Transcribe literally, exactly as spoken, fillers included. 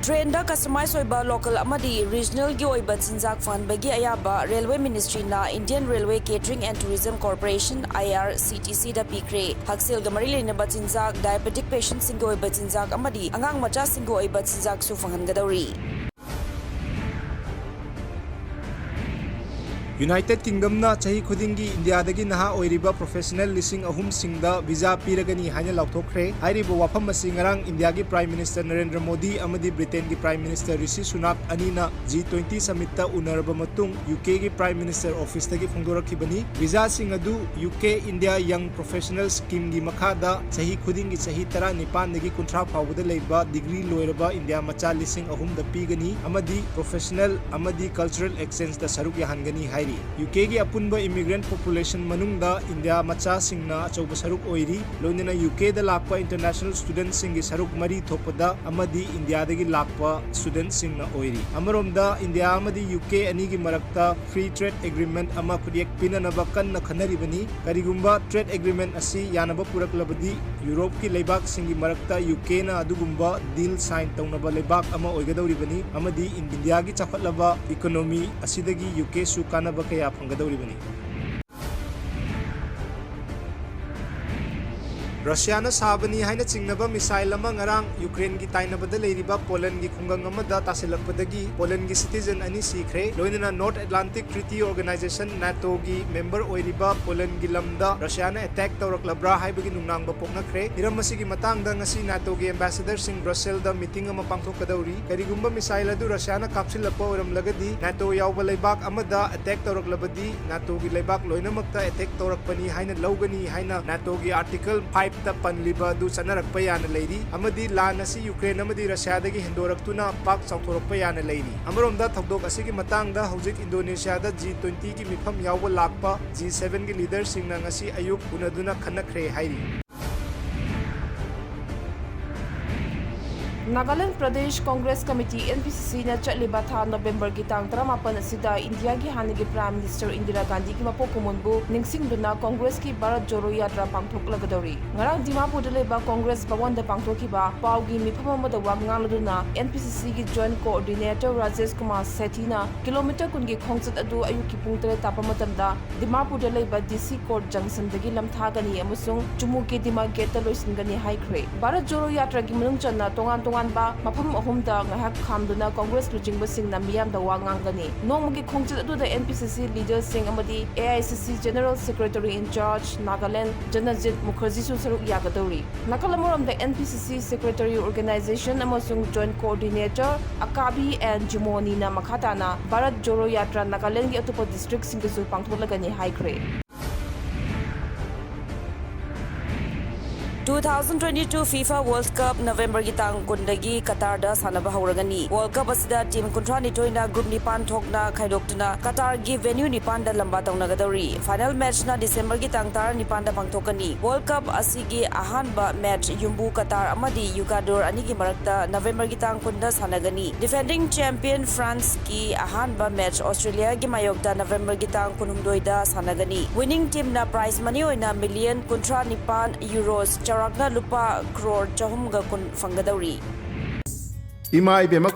ꯇ꯭ꯔꯦꯟꯗ customise ꯑꯣꯏꯕ local ꯑꯃꯗꯤ ꯔꯤꯖꯅꯦꯜꯒꯤ ꯑꯣꯏꯕ ꯆꯤꯟꯖꯥꯛ ꯐꯪꯍꯟꯕꯒꯤ ꯑꯌꯥꯕ railway ꯃꯤꯅꯤꯁꯇ꯭ꯔꯤꯅ Indian Railway Catering and Tourism Corporation, I R C T C, ꯗ ꯄꯤꯈ꯭ꯔꯦ꯫ ꯍꯛꯁꯦꯜꯒ ꯃꯔꯤ ꯂꯩꯅꯕ ꯆꯤꯟꯖꯥꯛ, diabetic patientꯁꯤꯡꯒꯤ ꯑꯣꯏꯕ ꯆꯤꯟꯖꯥꯛ ꯑꯃꯗꯤ ꯑꯉꯥꯡ ꯃꯆꯥꯁꯤꯡꯒꯤ ꯑꯣꯏꯕ ꯆꯤꯟꯖꯥꯛꯁꯨ ꯐꯪꯍꯟꯒꯗꯧꯔꯤ꯫ ꯌꯨꯅꯥꯏꯇꯦꯗ ꯀꯤꯡꯗꯝꯅ ꯆꯍꯤ ꯈꯨꯗꯤꯡꯒꯤ ꯏꯟꯗꯤꯌꯥꯗꯒꯤ ꯅꯍꯥ ꯑꯣꯏꯔꯤꯕ ꯄ꯭ꯔꯣꯐꯦꯁꯅꯦꯜ ꯂꯤꯁꯤꯡ ꯑꯍꯨꯝꯁꯤꯡꯗ ꯚꯤꯖꯥ ꯄꯤꯔꯒꯅꯤ ꯍꯥꯏꯅ ꯂꯥꯎꯊꯣꯛꯈ꯭ꯔꯦ꯫ ꯍꯥꯏꯔꯤꯕ ꯋꯥꯐꯝ ꯑꯁꯤ ꯉꯔꯥꯡ ꯏꯟꯗꯤꯌꯥꯒꯤ ꯄ꯭ꯔꯥꯏꯝ ꯃꯤꯅꯤꯁꯇꯔ ꯅꯔꯦꯟꯗ꯭ꯔ ꯃꯣꯗꯤ ꯑꯃꯗꯤ ꯕ꯭ꯔꯤꯇꯦꯟꯒꯤ ꯄ꯭ꯔꯥꯏꯝ ꯃꯤꯅꯤꯁꯇꯔ ꯔꯤꯁꯤ ꯁꯨꯅꯥꯛ ꯑꯅꯤꯅ G twenty ꯁꯃꯤꯠꯇ ꯎꯅꯔꯕ ꯃꯇꯨꯡ, ꯌꯨ ꯀꯦꯒꯤ ꯄ꯭ꯔꯥꯏꯝ ꯃꯤꯅꯤꯁꯇꯔ ꯑꯣꯐꯤꯁꯇꯒꯤ ꯐꯣꯡꯗꯣꯔꯛꯈꯤꯕꯅꯤ꯫ ꯚꯤꯖꯥꯁꯤꯡ ꯑꯗꯨ ꯌꯨ ꯀꯦ ꯏꯟꯗꯤꯌꯥ ꯌꯪ ꯄ꯭ꯔꯣꯐꯦꯁꯅꯦꯜ ꯁ꯭ꯀꯤꯝꯒꯤ ꯃꯈꯥꯗ ꯆꯍꯤ ꯈꯨꯗꯤꯡꯒꯤ ꯆꯍꯤ ꯇꯔꯥꯅꯤꯄꯥꯟꯗꯒꯤ ꯀꯨꯟꯊ꯭ꯔꯥ ꯐꯥꯎꯕꯗ ꯂꯩꯕ ꯗꯤꯒ꯭ꯔꯤ ꯂꯣꯏꯔꯕ ꯏꯟꯗꯤꯌꯥ ꯃꯆꯥ ꯂꯤꯁꯤꯡ ꯑꯍꯨꯝꯗ ꯄꯤꯒꯅꯤ ꯑꯃꯗꯤ ꯄ꯭ꯔꯣꯐꯦꯁꯅꯦꯜ ꯑꯃꯗꯤ ꯀꯜꯆꯔꯦꯜ ꯑꯦꯛꯁꯆꯦꯟꯖꯇ ꯁꯔꯨꯛ ꯌꯥꯍꯟꯒꯅꯤ ꯍꯥꯏꯔꯤ꯫ ꯌꯨ ꯀꯦꯒꯤ ꯑꯄꯨꯟꯕ ꯏꯃꯤꯒ꯭ꯔꯦꯟꯠ ꯄꯣꯄꯨꯂꯦꯁꯟ ꯃꯅꯨꯡꯗ ꯏꯟꯗꯤꯌꯥ ꯃꯆꯥꯁꯤꯡꯅ ꯑꯆꯧꯕ ꯁꯔꯨꯛ ꯑꯣꯏꯔꯤ, ꯂꯣꯏꯅꯅ ꯌꯨ ꯀꯦꯗ ꯂꯥꯛꯄ ꯏꯟꯇꯔꯅꯦꯁꯅꯦꯜ ꯁ꯭ꯇꯨꯗꯦꯟꯠꯁꯤꯡꯒꯤ ꯁꯔꯨꯛ ꯃꯔꯤ ꯊꯣꯛꯄꯗ ꯑꯃꯗꯤ ꯏꯟꯗꯤꯌꯥꯗꯒꯤ ꯂꯥꯛꯄ ꯁ꯭ꯇꯨꯗꯦꯟꯠꯁꯤꯡꯅ ꯑꯣꯏꯔꯤ꯫ ꯑꯃꯔꯣꯝꯗ, ꯏꯟꯗꯤꯌꯥ ꯑꯃꯗꯤ ꯌꯨ ꯀꯦ ꯑꯅꯤꯒꯤ ꯃꯔꯛꯇ ꯐ꯭ꯔꯤ ꯇ꯭ꯔꯦꯗ ꯑꯦꯒ꯭ꯔꯤꯃꯦꯟꯠ ꯑꯃ ꯈꯨꯠꯌꯦꯛ ꯄꯤꯅꯅꯕ ꯀꯟꯅ ꯈꯟꯅꯔꯤꯕꯅꯤ꯫ ꯀꯔꯤꯒꯨꯝꯕ ꯇ꯭ꯔꯦꯗ ꯑꯦꯒ꯭ꯔꯤꯃꯦꯟꯠ ꯑꯁꯤ ꯌꯥꯅꯕ ꯄꯨꯔꯛꯂꯕꯗꯤ, ꯌꯨꯔꯣꯞꯀꯤ ꯂꯩꯕꯥꯛꯁꯤꯡꯒꯤ ꯃꯔꯛꯇ ꯌꯨ ꯀꯦꯅ ꯑꯗꯨꯒꯨꯝꯕ ꯗꯤꯜ ꯁꯥꯏꯟ ꯇꯧꯅꯕ ꯂꯩꯕꯥꯛ ꯑꯃ ꯑꯣꯏꯒꯗꯧꯔꯤꯕꯅꯤ ꯑꯃꯗꯤ ꯏꯟꯗꯤꯌꯥꯒꯤ ꯆꯥꯎꯈꯠꯂꯕ ꯏꯀꯣꯅꯣꯃꯤ ꯑꯁꯤꯗꯒꯤ ꯌꯨ ꯀꯦꯁꯨ ꯀꯥꯟꯅꯕ ꯀꯌꯥ ꯐꯪꯒꯗꯧꯔꯤꯕꯅꯤ꯫ ꯔꯁꯤꯌꯥꯅ ꯁꯥꯕꯅꯤ ꯍꯥꯏꯅ ꯆꯤꯡꯅꯕ ꯃꯤꯁꯥꯏꯜ ꯑꯃ ꯉꯔꯥꯡ ꯌꯨꯀ꯭ꯔꯦꯟꯒꯤ ꯇꯥꯏꯅꯕꯗ ꯂꯩꯔꯤꯕ ꯄꯣꯂꯦꯟꯒꯤ ꯈꯨꯡꯒꯪ ꯑꯃꯗ ꯇꯥꯁꯤꯜꯂꯛꯄꯗꯒꯤ ꯄꯣꯂꯦꯟꯒꯤ ꯁꯤꯇꯤꯖꯟ ꯑꯅꯤ ꯁꯤꯈ꯭ꯔꯦ꯫ ꯂꯣꯏꯅꯅ ꯅꯣꯔꯠ ꯑꯦꯠꯂꯥꯟꯇꯤꯛ ꯇ꯭ꯔꯤꯇꯤ ꯑꯣꯔꯒꯅꯥꯏꯖꯦꯁꯟ, ꯅꯥꯇꯣꯒꯤ ꯃꯦꯝꯕꯔ ꯑꯣꯏꯔꯤꯕ ꯄꯣꯂꯦꯟꯒꯤ ꯂꯝꯗ ꯔꯁꯤꯌꯥꯅ ꯑꯦꯇꯦꯛ ꯇꯧꯔꯛꯂꯕ꯭ꯔꯥ ꯍꯥꯏꯕꯒꯤ ꯅꯨꯡꯅꯥꯡꯕ ꯄꯣꯛꯅꯈ꯭ꯔꯦ꯫ ꯍꯤꯔꯝ ꯑꯁꯤꯒꯤ ꯃꯇꯥꯡꯗ ꯉꯁꯤ ꯅꯥꯇꯣꯒꯤ ꯑꯦꯝꯕꯦꯁꯦꯗꯔꯁꯤꯡ ꯕ꯭ꯔꯁꯦꯜꯗ ꯃꯤꯇꯤꯡ ꯑꯃ ꯄꯥꯡꯊꯣꯛꯀꯗꯧꯔꯤ꯫ ꯀꯔꯤꯒꯨꯝꯕ ꯃꯤꯁꯥꯏꯜ ꯑꯗꯨ ꯔꯁꯤꯌꯥꯅ ꯀꯥꯞꯁꯤꯜꯂꯛꯄ ꯑꯣꯏꯔꯝꯂꯒꯗꯤ, ꯅꯥꯇꯣ ꯌꯥꯎꯕ ꯂꯩꯕꯥꯛ ꯑꯃꯗ ꯑꯦꯇꯦꯛ ꯇꯧꯔꯛꯂꯕꯗꯤ, ꯅꯥꯇꯣꯒꯤ ꯂꯩꯕꯥꯛ ꯂꯣꯏꯅꯃꯛꯇ ꯑꯦꯇꯦꯛ ꯇꯧꯔꯛꯄꯅꯤ ꯍꯥꯏꯅ ꯂꯧꯒꯅꯤ ꯍꯥꯏꯅ ꯅꯥꯇꯣꯒꯤ ꯑꯥꯔꯇꯤꯀꯜ ꯐꯥꯏꯚꯇ ꯄꯟꯂꯤꯕ ꯑꯗꯨ ꯆꯠꯅꯔꯛꯄ ꯌꯥꯅ ꯂꯩꯔꯤ, ꯑꯃꯗꯤ ꯂꯥꯟ ꯑꯁꯤ ꯌꯨꯀ꯭ꯔꯦꯟ ꯑꯃꯗꯤ ꯔꯁꯤꯌꯥꯗꯒꯤ ꯍꯦꯟꯗꯣꯔꯛꯇꯨꯅ ꯄꯥꯛ ꯆꯥꯎꯊꯣꯔꯛꯄ ꯌꯥꯅ ꯂꯩꯔꯤ꯫ ꯑꯃꯔꯣꯝꯗ, ꯊꯧꯗꯣꯛ ꯑꯁꯤꯒꯤ ꯃꯇꯥꯡꯗ ꯍꯧꯖꯤꯛ ꯏꯟꯗꯣꯅꯦꯁꯤꯌꯥꯗ G twentyꯒꯤ ꯃꯤꯐꯝ ꯌꯥꯎꯕ ꯂꯥꯛꯄ G sevenꯒꯤ ꯂꯤꯗꯔꯁꯤꯡꯅ ꯉꯁꯤ ꯑꯌꯨꯛ ꯎꯅꯗꯨꯅ ꯈꯟꯅꯈ꯭ꯔꯦ ꯍꯥꯏꯔꯤ꯫ Nagaland Pradesh Congress Committee, N P C C ꯅ ꯆꯠꯂꯤꯕ ꯊꯥ ꯅꯣꯕꯦꯝꯕꯔꯒꯤ ꯇꯥꯡ ꯇꯔꯥꯃꯥꯄꯟ ꯑꯁꯤꯗ ꯏꯟꯗꯤꯌꯥꯒꯤ ꯍꯥꯟꯅꯒꯤ Prime Minister ꯏꯟꯗꯤꯔꯥ ꯒꯥꯟꯙꯤꯒꯤ ꯃꯄꯣꯛ ꯀꯨꯝꯑꯣꯟꯕꯨ ꯅꯤꯡꯁꯤꯡꯗꯨꯅ ꯀꯣꯡꯒ꯭ꯔꯦꯁꯀꯤ ꯚꯥꯔꯠ ꯖꯣꯔꯣ ꯌꯥꯇ꯭ꯔꯥ ꯄꯥꯡꯊꯣꯛꯂꯒꯗꯧꯔꯤ꯫ ꯉꯔꯥꯡ ꯗꯤꯃꯥꯄꯨꯔꯗ ꯂꯩꯕ ꯀꯣꯡꯒ꯭ꯔꯦꯁ ꯚꯋꯟꯗ ꯄꯥꯡꯊꯣꯛꯈꯤꯕ ꯄꯥꯎꯒꯤ ꯃꯤꯐꯝ ꯑꯃꯗ ꯋꯥ ꯉꯥꯡꯂꯗꯨꯅ N P C C ꯒꯤ Joint Coordinator ꯔꯥꯖꯦꯁ ꯀꯨꯃꯥꯔ ꯁꯦꯊꯤꯅ ꯀꯤꯂꯣꯃꯤꯇꯔ ꯀꯨꯟꯒꯤ ꯈꯣꯡꯆꯠ ꯑꯗꯨ ꯑꯌꯨꯛꯀꯤ ꯄꯨꯡ ꯇꯔꯦꯠ ꯇꯥꯕ ꯃꯇꯝꯗ ꯗꯤꯃꯥꯄꯨꯔꯗ ꯂꯩꯕ D C Court Junction ꯗꯒꯤ ꯂꯝꯊꯥꯒꯅꯤ ꯑꯃꯁꯨꯡ ꯆꯨꯃꯨꯒꯤ ꯗꯤꯃꯥ Gate ꯇ ꯂꯣꯏꯁꯤꯟꯒꯅꯤ ꯍꯥꯏꯈ꯭ꯔꯦ꯫ ꯚꯥꯔꯠ ꯖꯣꯔꯣ ꯌꯥꯇ꯭ꯔꯥꯒꯤ ꯃꯅꯨꯡ ꯆꯟꯅ ꯇꯣꯉꯥꯟ ꯇꯣꯉꯥꯟꯕ ꯃꯐꯝ ꯑꯍꯨꯝꯗ ꯉꯥꯏꯍꯥꯛ ꯈꯥꯝꯗꯨꯅ ꯀꯣꯡꯒ꯭ꯔꯦꯁ ꯂꯨꯆꯤꯡꯕꯁꯤꯡꯅ ꯃꯤꯌꯥꯝꯗ ꯋꯥ ꯉꯥꯡꯒꯅꯤ꯫ ꯅꯣꯡꯃꯒꯤ ꯈꯣꯡꯆꯠ ꯑꯗꯨꯗ N P C C leader ꯁꯤꯡ ꯑꯃꯗꯤ A I C C General Secretary in Charge Nagaland ꯖꯅꯖꯤꯠ ꯃꯨꯈꯔꯖꯤꯁꯨ ꯁꯔꯨꯛ ꯌꯥꯒꯗꯧꯔꯤ꯫ ꯅꯥꯀꯜ ꯑꯃꯔꯣꯝꯗ N P C C Secretary, Organization ꯑꯃꯁꯨꯡ Joint Coordinator ꯑꯀꯥꯕꯤ ꯑꯦꯟ ꯖꯤꯃꯣꯅꯤꯅ ꯃꯈꯥ ꯇꯥꯅ ꯚꯥꯔꯠ ꯖꯣꯔꯣ ꯌꯥꯇ꯭ꯔꯥ ꯅꯥꯒꯥꯂꯦꯟꯗꯒꯤ ꯑꯇꯣꯞꯄ district ꯁꯤꯡꯗꯁꯨ ꯄꯥꯡꯊꯣꯛꯂꯒꯅꯤ ꯍꯥꯏꯈ꯭ꯔꯦ꯫ Two thousand twenty-two FIFA World Cup ꯅꯕꯦꯝꯕꯔꯒꯤ ꯇꯥꯡ ꯀꯨꯟꯗꯒꯤ ꯀꯇꯥꯔꯗ ꯁꯥꯟꯅꯕ ꯍꯧꯔꯒꯅꯤ꯫ World Cup ꯑꯁꯤꯗ team ꯀꯨꯟꯊ꯭ꯔꯥ ꯅꯤꯊꯣꯏꯅ group ꯅꯤꯄꯥꯟ ꯊꯣꯛꯅ ꯈꯥꯏꯗꯣꯛꯇꯨꯅ ꯀꯇꯥꯔꯒꯤ venue ꯅꯤꯄꯥꯟꯗ ꯂꯝꯕꯥ ꯇꯧꯅꯒꯗꯧꯔꯤ꯫ Final match ꯅ ꯗꯤꯁꯦꯝꯕꯔꯒꯤ ꯇꯥꯡ ꯇꯔꯥꯅꯤꯄꯥꯟꯗ ꯄꯥꯡꯊꯣꯛꯀꯅꯤ꯫ World Cup ꯑꯁꯤꯒꯤ ꯑꯍꯥꯟꯕ match ꯌꯨꯝꯕꯨ ꯀꯇꯥꯔ ꯑꯃꯗꯤ ꯏꯀ꯭ꯋꯥꯗꯣꯔ ꯑꯅꯤꯒꯤ ꯃꯔꯛꯇ ꯅꯕꯦꯝꯕꯔꯒꯤ ꯇꯥꯡ ꯀꯨꯟꯗ ꯁꯥꯟꯅꯒꯅꯤ꯫ Defending champion France ꯀꯤ ꯑꯍꯥꯟꯕ match ꯑꯣꯁꯇ꯭ꯔꯦꯂꯤꯌꯥꯒꯤ ꯃꯥꯌꯣꯛꯇ ꯅꯕꯦꯝꯕꯔꯒꯤ ꯇꯥꯡ ꯀꯨꯟꯍꯨꯝꯗꯣꯏꯗ ꯁꯥꯟꯅꯒꯅꯤ꯫ Winning team ꯅ prize money ꯑꯣꯏꯅ million ꯀꯨꯟꯊ꯭ꯔꯥ ꯅꯤꯄꯥꯟ euros, ꯆꯥꯎꯔꯥꯛꯅ ꯂꯨꯄꯥ ꯀ꯭ꯔꯣꯔ ꯆꯍꯨꯝꯒ ꯀꯨꯟ ꯐꯪꯒꯗꯧꯔꯤ꯫ ꯏꯃꯥ ꯏꯕꯦꯝꯃ